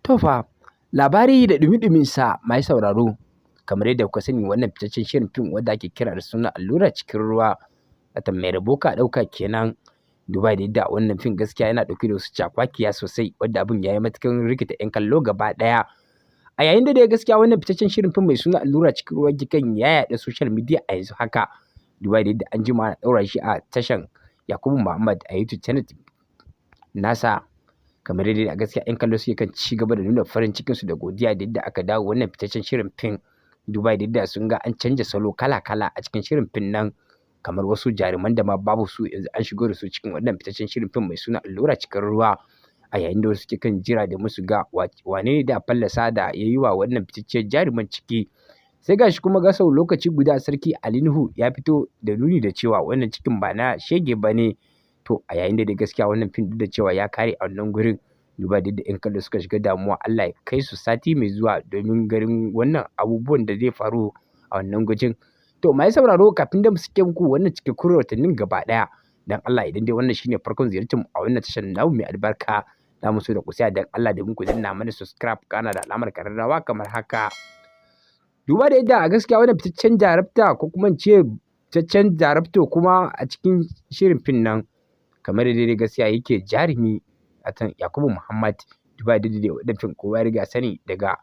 To fa, labari da ɗumi-ɗuminsa, mai sauraro. Kamar yadda kuka sani, wannan fitaccen shirin fim wanda ake kira da suna Allura Cikin Ruwa, wato Mai Rabo Ka Ɗauka kenan. Duba da yadda wannan fim gaskiya yana ɗauke da wasu cakwakiya sosai, wadda abin ya yi matuƙar rikita 'yan kallo gaba ɗaya. A yayin da dai gaskiya wannan fitaccen shirin fim mai suna Allura Cikin Ruwa kan ya yaɗa social media a yanzu haka. Duba da yadda an jima ana ɗaura shi a tashan Yakubu Muhammad a YouTube channel nasa. Kamar yadda a gaskiya 'yan kallo suke kan ci gaba da nuna farin cikinsu da godiya da yadda aka dawo wannan fitaccen shirin fim. Duba da yadda sun ga an canja salo kala-kala a cikin shirin fim nan, kamar wasu jaruman da ma babu su, yanzu an shigo da su cikin wannan fitaccen shirin fim mai suna Allura Cikin Ruwa. A yayin da wasu suke kan jira da musu ga wane ne da fallasa da ya yi wa wannan fitacciyar jaruman ciki. Sai gashi kuma gasau lokaci guda Sarki Ali Nuhu ya fito da nuni da cewa wannan cikin ba na shege ba ne. To, a yayin da dai gaskiya wannan fim, duk da cewa ya kare a wannan gurin, duba da yadda 'yan kallo suka shiga damuwa, Allah ya kai su sati mai zuwa domin ganin wannan abubuwan da zai faru a wannan gujin. To, masu sauraro, kafin da mu sake muku wannan cikakkun rahotannin gaba ɗaya, dan Allah idan dai wannan shine farkon ziyartar mu a wannan tashar namu mai albarka, za mu so da ku tsaya dan Allah domin ku danna mana subscribe kana da alamar kararrawa kamar haka. Duba da yadda a gaskiya wannan fitaccen jarabta, ko kuma in ce fitaccen jarabto kuma a cikin shirin fim nan, kamar yadda dai gaskiya yake jarumi atan Yakubu Muhammad, duba da yadda wannan fim kowa ya riga sani daga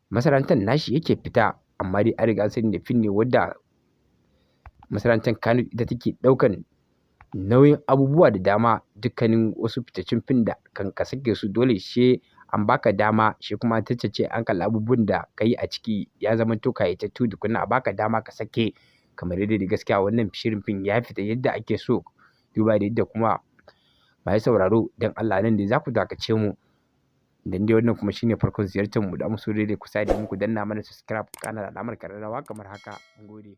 masana'antar nashi yake fita, amma dai an riga an sani da fim ne wadda masana'antar Kano ita take ɗaukan nauyin abubuwa da dama. Dukkanin wasu fitaccen fim da kan ka sake su, dole sai an baka dama, shi kuma an tantance, an kalli abubuwan da ka yi a ciki, ya zamanto ƙayatattu tukuna a baka dama ka sake. Kamar yadda dai gaskiya wannan shirin fim ya fita yadda ake so. Duba da yadda kuma, masu sauraro, don Allah nan dai za ku dakace mu. Idan dai wannan kuma shine farkon ziyartar mu, da mu so dai ku sa da ku danna mana subscribe kana da alamar kararrawa kamar haka. Mun gode.